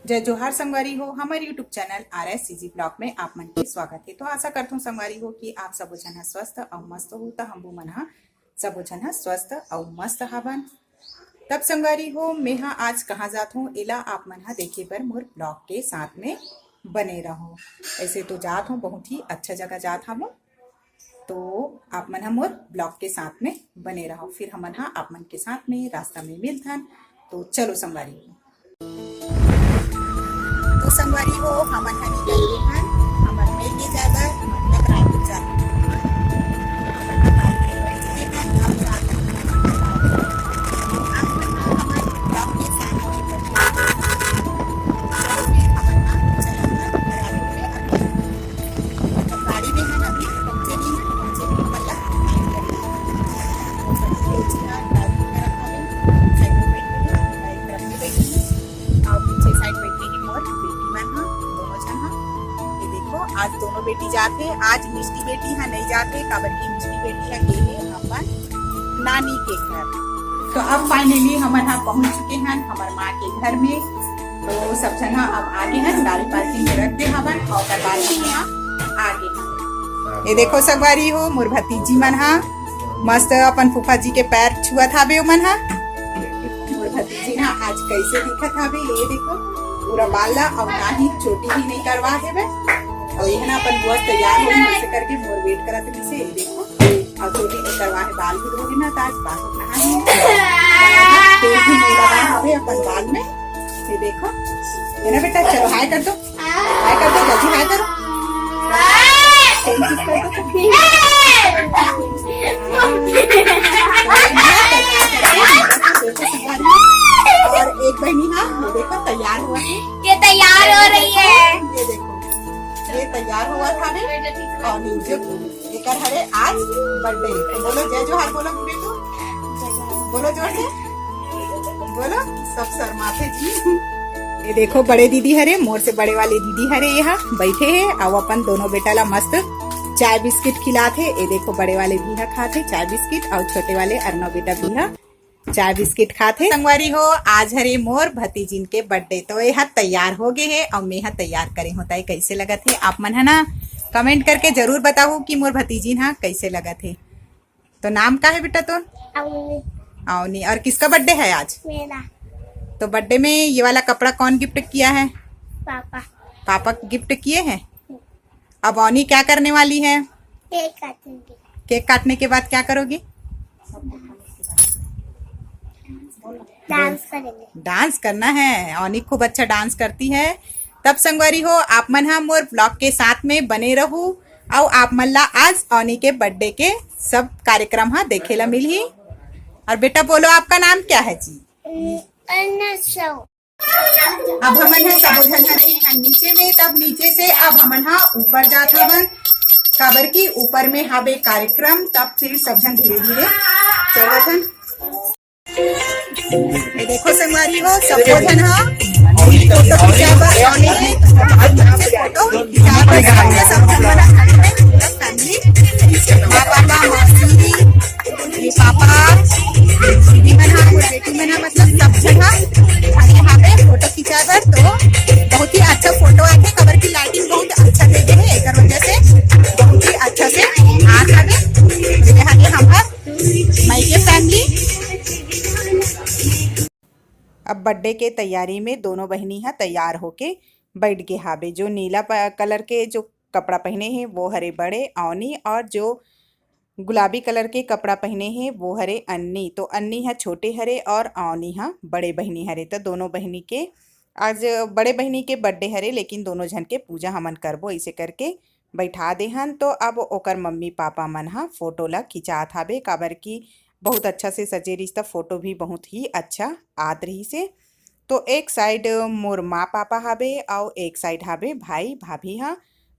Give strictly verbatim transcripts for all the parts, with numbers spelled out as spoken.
जय जोहार संगवारी हो, हमर YouTube channel R S C G blog में आप मन के स्वागत है। तो आशा करथों संगवारी हो कि आप सबो झन ह स्वस्थ अउ मस्त हो। त हमू मन ह सबो झन ह स्वस्थ अउ मस्त हावन। तब संगवारी हो, मैं ह आज कहाँ जात हूँ, एला आप मन ह देखे बर मोर ब्लॉग के साथ में बने रहो। ऐसे तो जात हूँ, बहुत ही अच्छा जगह जात हूँ, तो आप मन ह मोर ब्लॉग के साथ में बने रहो। फिर हमन ह आप मन के साथ में रास्ता में मिलथन। तो चलो संगवारी हो। तो संगवारी हो, हमन ह निकल गे हन, हमर मेल ले जाए बर, मतलब रायपुर जाए बर। गाड़ी में है ना, अभी पहुंचे नहीं है, पहुंचे नहीं, मतलब, और पीछे साइड बैठे हैं मोर बेटी मन ह, दोनों झन ह। ये देखो, आज दोनों बेटी जात हे। आज मिष्टी बेटी ह नहीं जात हे, काबर की मिष्टी बेटी ह गे हे अपन नानी के घर। तो अब finally हमन ह पहुंच चुके हन हमर माँ के घर में। तो सब झन ह अब आगे हन, गाड़ी पार्किंग में रख दे हवन और ओकर बाद में यहाँ आगे हन। ये देखो संगवारी हो, मोर भतीजी मन ह मस्त अपन फूफा जी के पैर छुअत हावे ओमन ह। मोर भतीजी ह आज कैसे दिखत हावे, ये देखो, पूरा बाल ला, और ना ही चोटी भी नहीं करवा हेवे। और ये ना अपन बुआ तैयार हो, ऐसे करके मोर वेट करत रहिसे, ये देखो। और चोटी नहीं करवा हे, बाल भी धोगे ना, तो आज बाल नहा है, तेल भी नहीं लगा हवे अपन बाल में। ये देखो, है ना बेटा, चलो हाय कर दो, हाय कर दो, जल्दी हाय करो। और एक बहिनी, हाँ, ये देखो तैयार हुआ है। ये तैयार हो रही है। ये देखो, ये तैयार हुआ था अभी। और ये जो एकर हरे आज बर्थडे, तो बोलो जय जोहार, बोलो बेटू, बोलो जोर से, बोलो, सब शर्माथे जी। ये देखो बड़े दीदी हरे, मोर से बड़े वाले दीदी हरे, यहाँ बैठे हे, अउ अपन दोनों बेटा ला मस्त चाय बिस्किट खिलात हे। ये देखो बड़े वाले भी ह खात हे चाय बिस्किट, अउ छोटे वाले अरनव बेटा भी ह चाय बिस्किट खात हे। संगवारी हो, आज हरे मोर भतीजिन के बर्थडे, तो ये ह तैयार हो गे हे, अउ मैं ह तैयार करे हों। ताई कैसे लगत हे आप मन ह ना, कमेंट करके जरूर बताहू कि मोर भतीजिन ह कैसे लगत हे। तो नाम का है बेटा तोर? अवनी। अवनी। और किसका बर्थडे है आज? मेरा। तो बर्थडे में ये वाला कपड़ा कौन गिफ्ट किया है? पापा। पापा गिफ्ट किए हैं। अब अवनी क्या करने वाली है? केक काटेंगे। केक काटने के बाद क्या करोगी? डांस करेंगे। डांस करना है। अवनी खूब अच्छा डांस करती है। तब संगवारी हो, आप मन ह मोर ब्लॉग के साथ में बने रहू, अउ आप मन ला आज अवनी के बर्थडे के सब कार्यक्रम ह देखे ला मिलही। और बेटा बोलो, आपका नाम क्या है जी? अनसो। अब हमन ह सबो झन हरे यहाँ नीचे में, तब नीचे से अब हमन ह ऊपर जात हवन, काबर की ऊपर में हावे कार्यक्रम। तब फिर सब झन धीरे धीरे चलत हन। ये देखो संगवारी हो, सबो झन ह फोटो खिंचाए बर आने हे। फोटो खिंचाए बर सबो झन ह, पूरा फैमिली, पापा, मौसी, ये पापा, दीदी मन ह, मोर बेटी मन ह, मतलब सब झन ह यहाँ पे फोटो खिंचाए बर। तो बहुत ही अच्छा फोटो आथे, काबर की लाइटिंग बहुत अच्छा दे गे हे, एकर वजह से बहुत ही अच्छा से आत हवे। ये हरे हमर मायके फैमिली। अब बर्थडे के तैयारी में दोनों बहिनी ह तैयार होके बैठ गे हावे। जो नीला प-, कलर के जो कपड़ा पहने हे वो हरे बड़े अवनी, और जो गुलाबी कलर के कपड़ा पहने हे वो हरे अन्नी। तो अन्नी ह छोटे हरे और अवनी ह बड़े बहिनी हरे। तो दोनों बहिनी के आज बड़े बहिनी के बर्थडे हरे, लेकिन दोनों झन के पूजा हमन करबो, इसे करके बैठा दे हन। तो अब ओकर मम्मी पापा मन ह फोटो ला खिंचात हावे, काबर की बहुत अच्छा से सजे रिहिस, त फोटो भी बहुत ही अच्छा आत रिहिस हे। तो एक साइड मोर माँ पापा हावे, अउ एक साइड हावे भाई भाभी ह।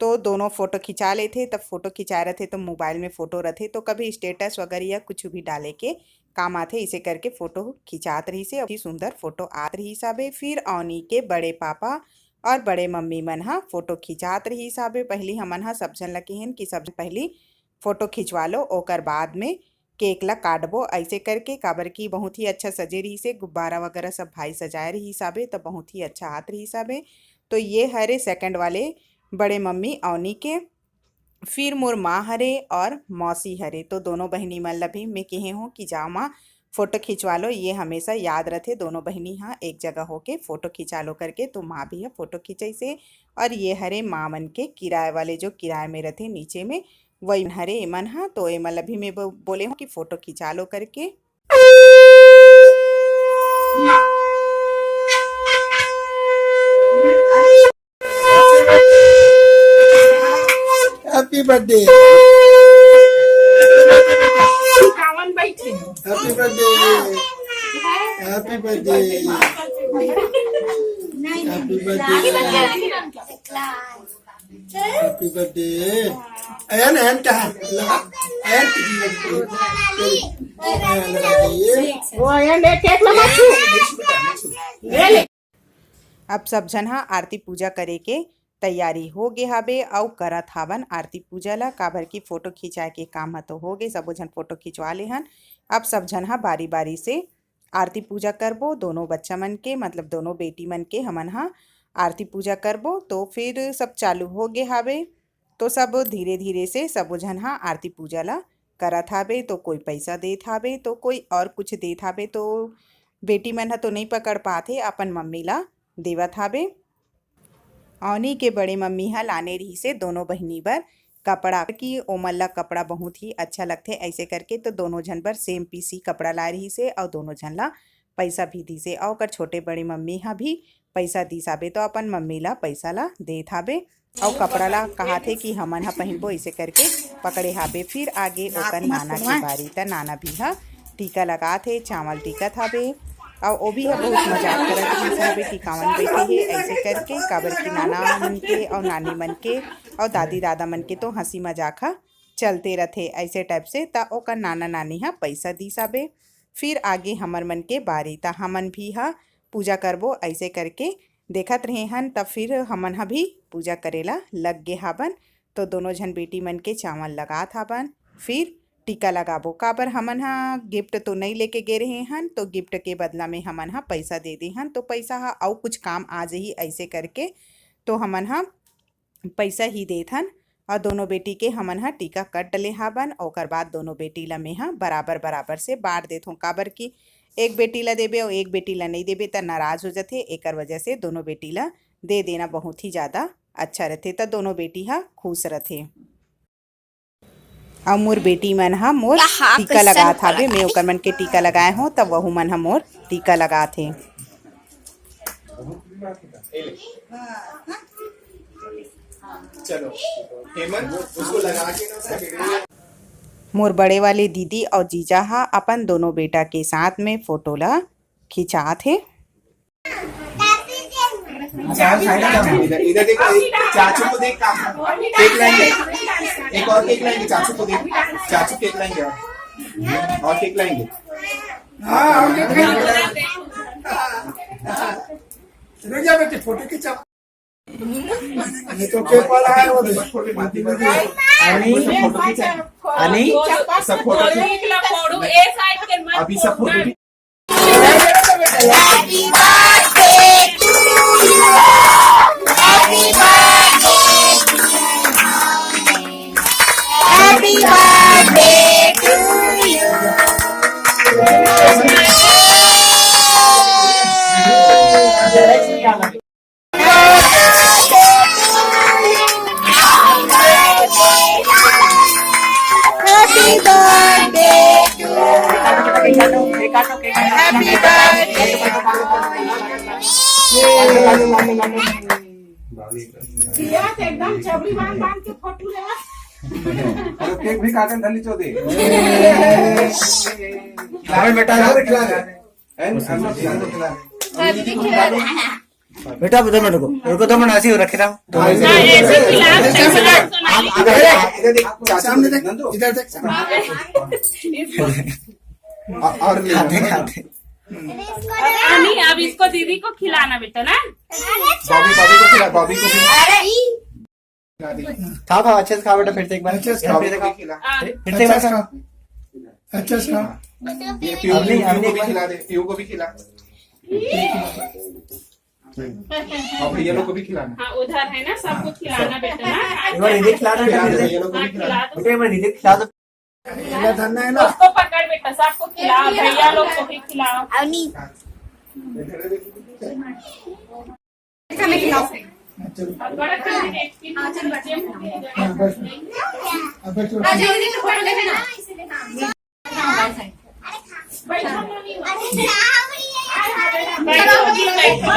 तो दोनों फोटो खिंचा लेथे। तब फोटो खिंचाए रथे तो मोबाइल में फोटो रथे, तो कभी स्टेटस वगैरह या कुछ भी डाले के काम आथे, इसे करके फोटो खिंचात रहिस हे। अति सुंदर फोटो आत रहिस हावे। फिर अवनी के बड़े पापा और बड़े मम्मी मन ह फोटो खिंचात रहिस हावे। पहली हमन ह सब झन ल किहिन कि सब झन पहली फोटो खिंचवा लो, ओकर बाद में केक ला काटबो ऐसे करके, काबर कि बहुत ही अच्छा सजे रहिस हे, गुब्बारा वगैरह सब भाई सजाए रहिस हाबे, त बहुत ही अच्छा आत रहिस हाबे। तो ये हरे सेकंड वाले बड़े मम्मी अवनी के, फिर मोर माँ हरे और मौसी हरे, तो दोनों बहिनी मन ला भी मैं कहे हूँ कि जाओ माँ, फोटो खिंचवा लो। ये हमेशा याद रथे, दोनों बहिनी हा एक जगह होके फोटो खिंचा लो करके, तो माँ भी हा फोटो खिंचइसे। और ये हरे माँ मन के किराए वाले, जो किराए में रथे नीचे में, वही हरे एमन हा। तो एमन ला भी मैं बो-, बोले हूँ कि फोटो खिंचा लो करके। Happy birthday. कावन बैठे। Happy birthday. Happy birthday. Happy birthday. Happy birthday. एन, एन कहाँ? लगा। एन। हाँ, लगा दीजिए। वो एन एक, एक नंबर छू। ले ले। अब सब झन हा आरती पूजा करे के तैयारी हो गे हाबे अउ करत हावन आरती पूजा ला, काबर की फोटो खिंचाए के काम ह तो हो गे, सबो झन फोटो खिंचवा ले हन। अब सब झन हा बारी बारी से आरती पूजा करबो, दोनों बच्चा मन के, मतलब दोनों बेटी मन के हमन हा आरती पूजा करबो। तो फिर सब चालू हो गे हाबे, तो सब धीरे धीरे से सबो झन हा आरती पूजा ला करत हाबे। तो कोई पैसा देत हाबे, तो कोई और कुछ देत हाबे, तो बेटी मन ह तो नइ पकड़ पात हे, अपन मम्मी ला देवत हाबे। अवनी के बड़े मम्मी ह लाने रहिसे दोनों बहिनी बर कपड़ा, कि ओमन ला कपड़ा बहुत ही अच्छा लगथे ऐसे करके, तो दोनों झन बर सेम पीस ही कपड़ा लाए रहिसे अउ दोनों झन ला पैसा भी दिसे। अउ ओकर छोटे बड़े मम्मी ह भी पैसा दिस हाबे, तो अपन मम्मी ला पैसा ला देत हाबे। अउ कपड़ा ला कहाथे कि हमन ह पहिनबो, इसे करके पकड़े हाबे। फिर आगे ओकर नाना के बारी, त नाना भी ह टीका लगात हे, चावल टीकत हाबे। अउ ओ भी ह बहुत मजाक करत रहिस हाबे कि कावन बैठे हे ऐसे करके, काबर कि नाना मन के अउ नानी मन के अउ दादी दादा मन के तो हंसी मजाक ह चलते रथे ऐसे टाइप से। त ओकर नाना नानी ह पैसा दिस हाबे। फिर आगे हमर मन के बारी, त हमन भी ह पूजा करबो ऐसे करके देखत रहे हन। त फिर हमन ह भी पूजा करे ला लग गे हाबन। तो दोनों झन बेटी मन के चावल लगात हाबन, फिर टीका लगाबो, काबर हमन ह गिफ्ट तो नइ लेके गे रहे हन, तो गिफ्ट के बदला में हमन ह पैसा दे दे हन, तो पैसा ह अउ कुछ काम आ जही ऐसे करके, तो हमन ह पैसा ही देत हन। और दोनों बेटी के हमन ह टीका कट डले हाबन। ओकर बाद दोनों बेटी ला मेंहा बराबर बराबर से बांट देत हों, काबर कि एक बेटी ला देबे अउ एक बेटी ला नइ देबे त नाराज हो जथे। एकर वजह से दोनों बेटी ला दे देना बहुत ही ज्यादा अच्छा रथे, त दोनों बेटी ह खुश रथे। अउ मोर बेटी मन ह मोर टीका लगात हाबे, मैं ओकर मन के टीका लगाए हों, त वहू मन ह मोर टीका लगात हे। चलो, हेमंत, उसको लगा के ना उसे video। मोर बड़े वाले दीदी अउ जीजा ह अपन दोनों बेटा के साथ में फोटो ला खिंचात हे। इधर, इधर देखो, एक चाचू को देख, केक लाएंगे, एक और केक लाएंगे, चाचू को देख, चाचू केक लाएंगे, और, और केक लाएंगे। हाँ, और केक लाएंगे। रुक जा बेटी, फोटो खींचा। ये तो केक वाला है वो। फोटो खींचा। अभी सब फोटो खींचा। अभी सब फोटो खींचा। एकदम चबरी बांध बांध के फोटो लेवा। अरे केक भी काटन धली चोदे। अरे बेटा, खिला दे, खिला दे। बेटा, दो मिनट रुको, रुको, दो मिनट ऐसे ही रखे रहो। इधर देख, इधर देख, सामने देख, इधर देख, सामने। और ले। खाते, खाते। अब इसको दीदी को खिलाना बेटा ना। बॉबी, बॉबी को खिला, बॉबी को भी। खा, खा, अच्छे से खा बेटा, फिर से एक बार। अच्छे से खा। फिर से खा। फिर से एक बार। अच्छा, अच्छा। हाँ। ये पीयू, पीयू को भी खिला दे, पीयू को भी खिला। और भैया लोग को भी खिलाना। हाँ, उधर है ना, सबको खिलाना बेटा ना। एक बार दीदी खिला दो, खिला दो, भैया लोग को भी हाँ, खिलाना। खिला दो। बेटा, एक बार दीदी खिला दो। भैया धरना है ना? उसको पकड़ बेटा, सबको खिलाओ, भैया लोग को भी खिलाओ। अवनी। अच्छा, मैं खिलाऊं। चलो। और बड़ा खाना है, एक चीज हाँ, चल बच्चे। हाँ, बस। अब बस। हाँ, जल्दी से फोटो लेके ना। हाँ, बस है। बैठो, मम्मी। बैठो, बैठो, बैठो।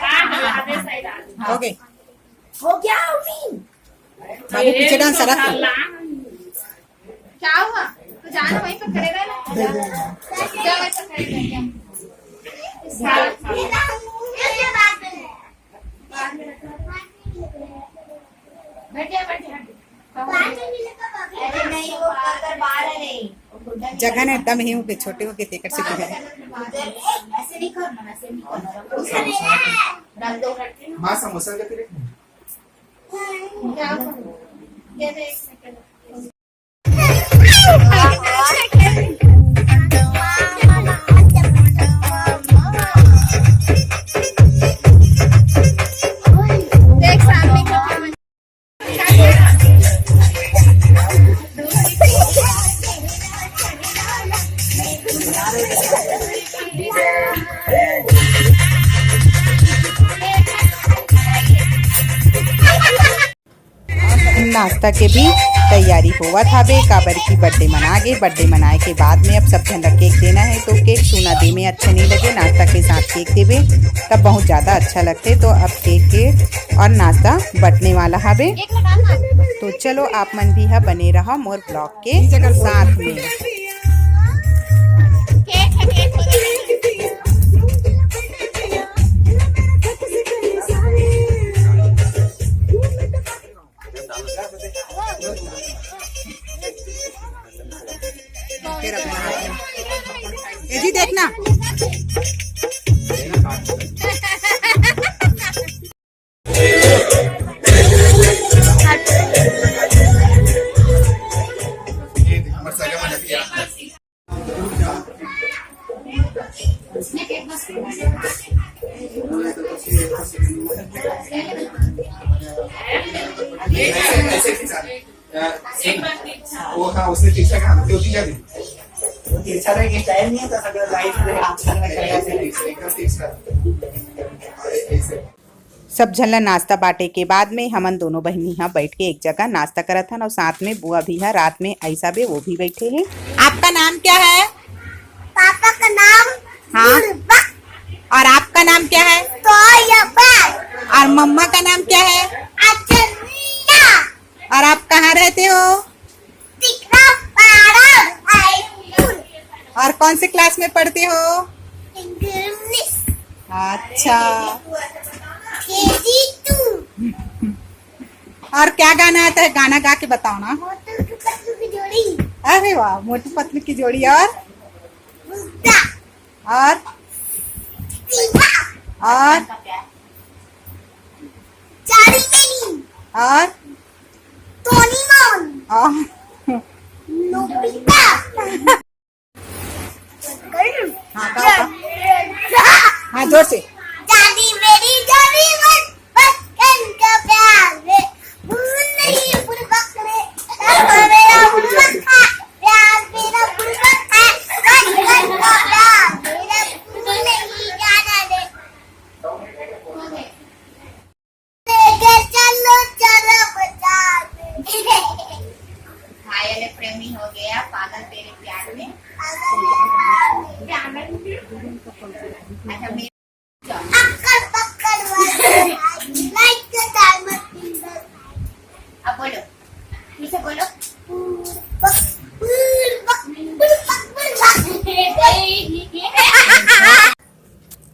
हाँ, हाँ, आधे side आ जाओ। हो गए। हो गया, अम्मी? बाबू पीछे डांस रख। क्या हुआ? तो जाना वहीं पर खड़े रहना। दे दे। क्या वहीं पर खड़े रह गया? बैठ जा, बैठ जा। अरे नहीं, वो अगर बाहर है नहीं। जगह ना एकदम ही होके, छोटे होके तेकर से भी है। ऐसे नहीं करना, ऐसे नहीं करना। रख दो। माँ समोसा का तेरे। क्या? दे दे एक second। नाश्ता के भी तैयारी होवत हाबे, काबर की बर्थडे मना गे। बर्थडे मनाए के बाद में अब सब झन ला केक देना है, तो केक सुना दे में अच्छा नहीं लगे। नाश्ता के साथ केक देबे तब बहुत ज्यादा अच्छा लगते। तो अब केक के और नाश्ता बटने वाला हाबे। तो चलो, आप मन भी हा बने रहा मोर ब्लॉग के साथ में। फिर अपना हाथ में। ये जी देखना। वो हाँ, उसने तिरछा कहा, वो तिरछा नहीं। वो तिरछा तो एक style नहीं है, तो अगर लाइट से हाथ करना चाहिए, ऐसे नहीं, एकदम तिरछा। ऐसे। सब झन ला नाश्ता बांटे के बाद में हमन दोनों बहिनी हा बैठ के एक जगह नाश्ता करत हन और साथ में बुआ भी हा रात में आइस हाबे, वो भी बैठे हैं। आपका नाम क्या है? पापा का नाम हाँ। बुड़बक। और आपका नाम क्या है? तोयबा। और मम्मा का नाम क्या है? अचनिया। और आप कहाँ रहते हो? टिकरा पारा हाई स्कूल। और कौन से क्लास में पढ़ते हो? इंग्लिश। अच्छा। KG two. और क्या गाना आता है? गाना गा के बताओ ना। मोटू पतलू की जोड़ी। अरे वाह, मोटू पतलू की जोड़ी। और? बुड्ढा। और? शिवा। और? चारी मेरी। और? टोनी मोन। और? नोबिता। हाँ, गाओ, गाओ। हाँ, जोर से। जानी मेरी जानी मन, बचपन का प्यार रे, भूल नहीं बुड़बक रे, मेरा बुड़बक था, प्यार मेरा बुड़बक था, बचपन का प्यार मेरा भूल नहीं जाना रे। लेके चलो, चलो बजा दे। घायल प्रेमी हो गया पागल तेरे प्यार में। अच्छा, मेरे अक्कड़ पक्कड़ वाला लाइट के टाइमर फिंगर। अब बोलो, फिर से बोलो।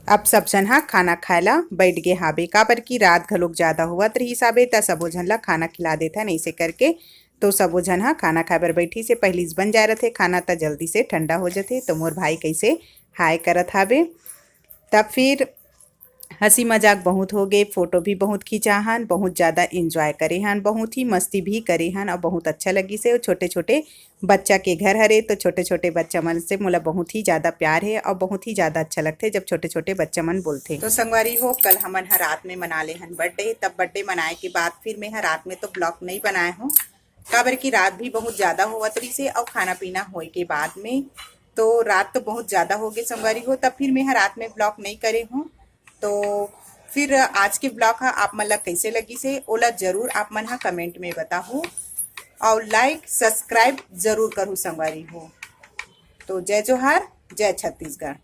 अब सब झन हा खाना खाए ला बैठ गे हाबे, काबर कि रात घलोक ज्यादा होवत रहिस हाबे, त सबो झन ला खाना खिला देथन, ऐसे करके। तो सबो झन हा खाना खाए बर बैठी से पहिली से बन जाए रथे खाना, त जल्दी से ठंडा हो जथे। तो मोर भाई कैसे हाय करत हाबे, तब फिर हंसी मजाक बहुत हो गए, फोटो भी बहुत खींचा हन, बहुत ज्यादा एंजॉय करे हन, बहुत ही मस्ती भी करे हन और बहुत अच्छा लगिस हे। छोटे छोटे बच्चा के घर हरे, तो छोटे छोटे बच्चा मन से मोला बहुत ही ज्यादा प्यार हे और बहुत ही ज्यादा अच्छा लगथे, जब छोटे छोटे बच्चा मन बोलथे। तो संगवारी हो, कल हमन ह रात में मना ले हन बर्थडे। तब बर्थडे मनाए के बाद फिर मैं ह रात में तो ब्लॉग नहीं बनाए हूँ, काबर कि रात भी बहुत ज्यादा होवत रहिस हे और खाना पीना होए के बाद में तो रात तो बहुत ज्यादा हो गए संगवारी हो, तब फिर मैं ह रात में ब्लॉग नहीं करे हूँ। तो फिर आज के ब्लॉग ह आप मन ला कैसे लगिस हे, ओला जरूर आप मन ह कमेंट में बताहू और लाइक सब्सक्राइब जरूर करू संगवारी हो। तो जय जोहार, जय छत्तीसगढ़।